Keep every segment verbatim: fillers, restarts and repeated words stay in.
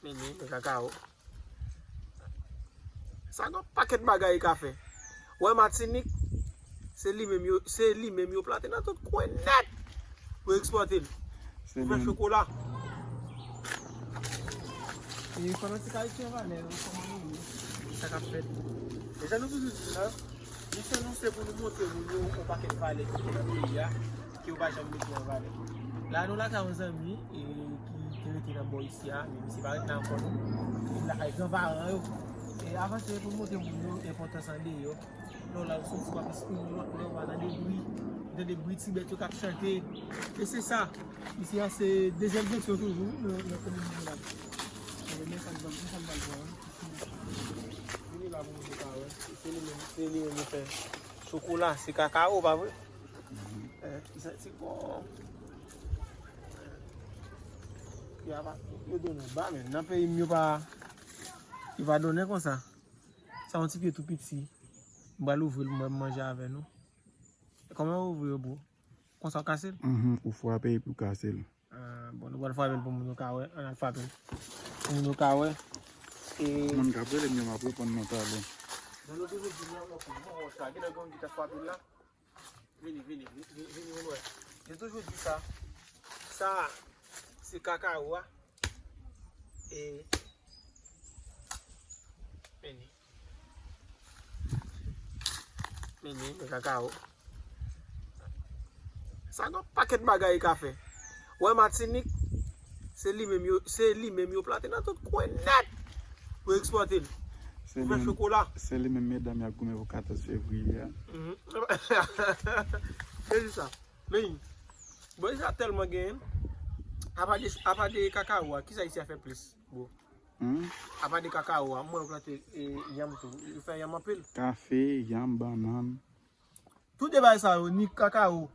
Men, men, men kakao. Sa gen yon pakèt bagay li ka fè. Wè Matinik, se li menm yo, se li menm yo plante nan tout kwen nèt pou yo ekspòte l. Pou fè chokola. E fanatik Ayiti an valè, kòman nou ye? Sa k ap fèt? E jan nou toujou di l la, misyon nou se pou nou montre moun yo yon pakèt valè ki gen nan peyi a, ke yo pa janm mete an valè. La nou lakay yon zanmi e, ki te rete nan bò isi a, men misye pa ret la ankò non. Li lakay granparan yo. E avanse pou nou montre moun yo enpòtans andeyò. Lè w la, ou soti w ap espri yon lòt lè, w pa tande bri. Ou tande bri ti bèt yo k ap chante. E se sa. Isi a se dezenm seksyon toujou nan, nan komin Mirak. Mwen renmen sa m pral, sa m pral pran. Vini la pou moun yo ka wè. Se li menm, se li menm yo fè chokola, se kakao, pa vre? Eh, ki santi bon. Yo ap, yo donnen ba, men nan peyi m yo pa, yo pa donnen konsa. Sa yon ti pye tou piti. M pral ouvri l, mwen manje avè nou. Kòman yo ouvri yo, bro? Konsa w kase l? Mhm, ou frape epi w kase l. Ah, bon, nou pral frape l pou moun yo ka wè. Ann al frape l. Pou moun yo ka wè. E moun k ap rele m yo, m ap reponn nan talè. Jan nou toujou di, nou an koup bon wòch la. Gen lè gen yon ki ta frape l la. Vini, vini, vini, vini, vini, moun wè. Yo toujou di sa. Sa, se kakao a. E, vini. Men, men, men kakao. Sa gen yon pakèt bagay li ka fè. Wè Matinik, se li menm yo, se li menm yo plante nan tout kwen nèt pou ekspòte l. Pou fè chokola. Se li menm medam y ap goumen pou katòz fevriye a. Mhm. Se di sa. Men, bon, sa tèlman genyen. Apa de, apa de kakao a, kisa isi a fè plis? Bon. Hmm? Apa de kakao a, mwen plante, e, yanm tou. Yo fè yanm anpil. Kafe, yanm, bannann. Tout de bagay sa yo, ni kakao,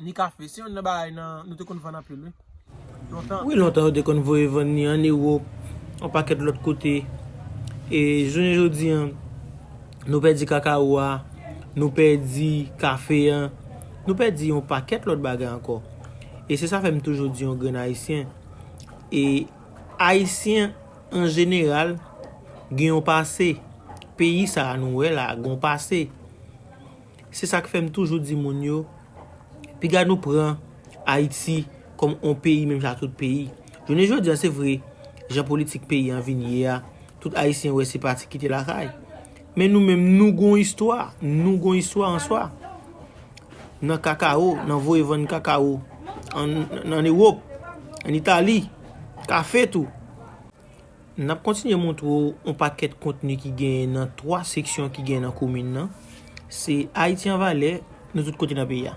ni kafe, se youn nan bagay nan, nou te konn vann anpil, wi. Lontan. Wi, lontan yo te konn voye vann ni ann Ewòp, yon pakèt lòt kote. E jounen jodi an, nou pèdi kakao a, nou pèdi kafe an, nou pèdi yon pakèt lòt bagay ankò. E se sa fè m toujou di yon grenn Ayisyen. E Ayisyen, an jeneral, gen yon pase. Peyi sa a nou wè la, gen yon pase. Se sa k fè m toujou di moun yo, piga nou pran Ayiti kòm yon peyi, menm jan ak tout peyi. Jounen jodi a, se vre, jan politik peyi an vin ye a, tout Ayisyen wè se pati kite lakay. Men nou menm, nou gon istwa, nou gon istwa an swa. Nan kakao, nan voye vann kakao, an, nan Ewòp, an Itali, kafe tou. N ap kontinye montre w yon pakèt kontni ki genyen nan twa seksyon ki genyen nan komin nan. Se Ayiti an Valè, nou tout kote nan peyi a.